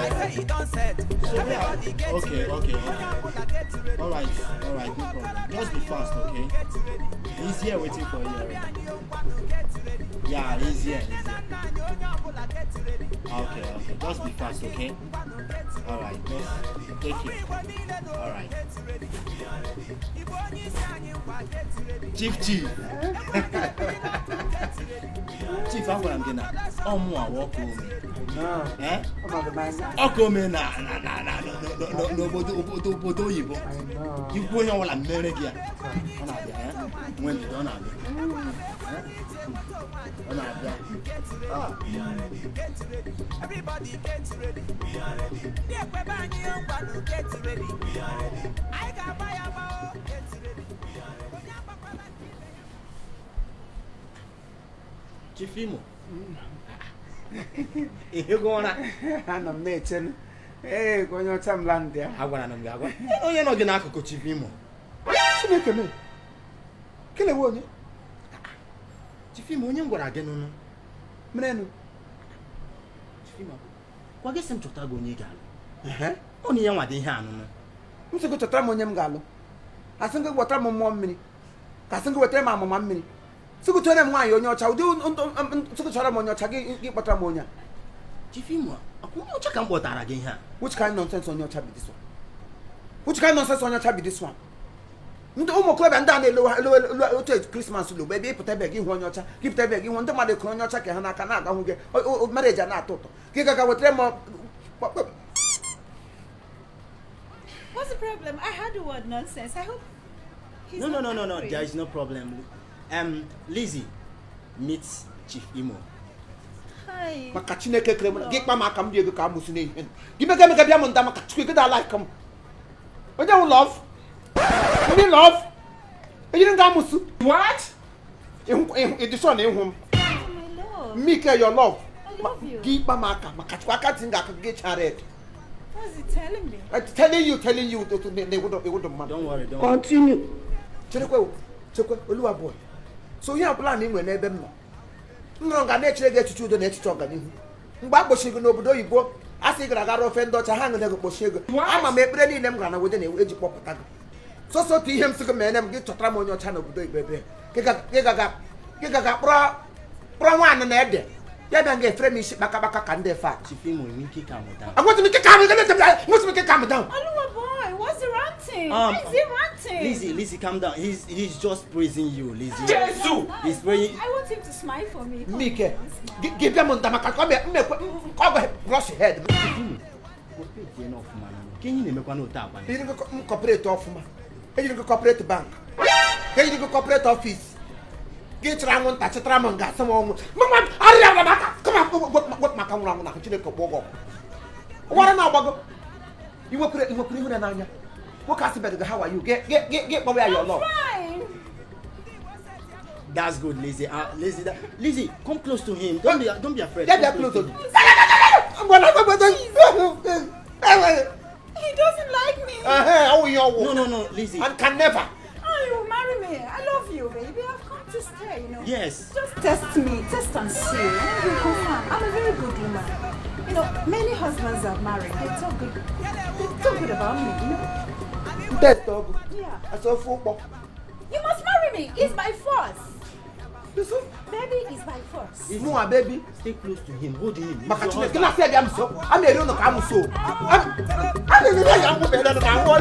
So where? Okay. All right, no problem. Just be fast, okay? He's here waiting for you already. Yeah, he's here. He's here. Okay. Just be fast, okay? All right, just take care. All right. Chief, chief. Chief, agwara m gị na ọ mụ awa ọkụ ome. Eh? Ọkụ ome na n'obodo obodo oyibo. Ikwu onye ọbụla mmere gị ya. Ọ na-abịa, eh? Nwee ndidi, ọ na-abịa. Eh? Ọ na-abịa. Ah. Everybody get ready. Ndị ekwebe anyị, ngwanụ, get ready. Anyị ga-agba ya agba o, get ready. Onye agbakwala nke ibe ya. Chief Imo. Ihego ụra? Anọ m na-eche ee ka onye ọcha m land ya. Agwara m gị agwa. Onye nọ gị n'akụkụ, Chief Imo. Chineke mee, kelewe onye? Chief Imo, onye m gwara gị nụnụ. Merenụ? Chief Imo, gwa gị sị m chọta gị onye ị ga-alụ. Ọ na ya nwa dị ihe anụnụ. M sị gị chọtara m onye m ga-alụ, asị gị wetara m mmụọ mmiri, ka asị gị wetara m amụma mmiri, sị gị chọrọ m nwaanyị onye ọcha, ụdị sị gị chọrọ m onye ọcha, gị kpọtara m onye a. Chief Imo, ọkwa onye ọcha ka m kpọtara gị ihe a. Which kind nonsense onye ọcha be this one? Which kind nonsense onye ọcha be this one? Ndị ụmụ okorobịa ndị a na-elewe elewe otu Christmas lugbo ebe ịpụta ebe gị hụ onye ọcha, gị pụta ebe gị hụ ndị mmadụ ekuru onye ọcha ka ha n'aka na-aga hụ gị marriage a na-atọ ụtọ, gị gaga wetara m What's the problem? I heard the word "nonsense." I hope he's No, no, not no, no, no. angry. There is no problem. Lizzie, meet Chief Imo. Hi. Maka Chineke kere m na gị kpa m aka m dị ego ka amụsị n'ihe gị mega emega bịa m nda maka Chukwu ego da like m onye nwụ love ndị love ejiri nga amụsụ. What? Ịdịsọ na ịhụ m. Oh, my love. Mmike, your love. I love you. Gị kpa m aka maka Chukwu aka ntị m ga-aka gị chara ed. What's he telling me? Telling you, telling you na ewudo mmadụ. Don't worry, don't worry. Continue. Cherekwe o, chekwe oluwa boy, so ihe ọbụla na ị nwere n'ebe m nọ, m nọrọ nga na-echere gị echiche udo na echiche ọganihu mgbe a kpochiri gị n'obodo oyibo, a sị ị gara gara ofe ndị ọcha ha ṅụrụ ego kpochie ego. Ama m ekpere niile m gara na wede na-eji kpọpụta gị sọsọ otu ihe m sị gị mere m gị chọtara m onye ọcha n'obodo oyibo ebe gị gaga kpọrọ nwaanyị na ede ya bịa nga efere m isi kpakakpaka ka ndị efe a. Chief Imo, nwere ike calm down. Enweghị m ike calm, enweghị m ike calm down. Oluwa boy, what's he ranting? Why is he ranting? Lizzie, Lizzie, calm down. He's just praising you, Lizzie. Jesus! He's praying. I want him to smile for me. Come Mmike, on, smile. gị bịa m nda maka ka ọ bịa mmekwe ka ọ bụ brush head m. Chief Imo, cooperate ya n'ọfụma na ka enyi na-emekwa n'otu agwa. Ejiri gị m cooperate ọfụma, ejiri gị corporate bank, ejiri gị corporate office, gị chịrị anwụnta chịtara m nga asị m ọnwụ mama arịrịa m aka kama wepụ maka nwụrụ anwụ na Chineke gbọọ gị ọkụ ụwara na-agbago inwekwere ihu n'anya nwoke asị bedị gị, "How are you?" Gị kpọwa ya your love. Fine. That's good, Lizzie. Lizzie, Lizzie, come close to him. Don't be afraid. Ya bịa Come close to him. He doesn't like me. Ọwụ ihe ọwụ. No, Lizzie. And can never. Oh, you marry me. I love you, baby. I've come to stay. Yes. Just test me, test and see. And you confirm. I'm a very good woman. Many husbands I've married, they talk good. They talk good about me. Test ọgụ. Yeah. Asị ofe ụkpọ. You must marry me. It's by force. Baby, it's by force. Mụnwa baby? Stay close to him. Hold him. He's Maka your Chineke husband. na-asị ya bịa m nso, a na-eri ụnụ ka amụso a na-eri ya nwụ bere na ahụ.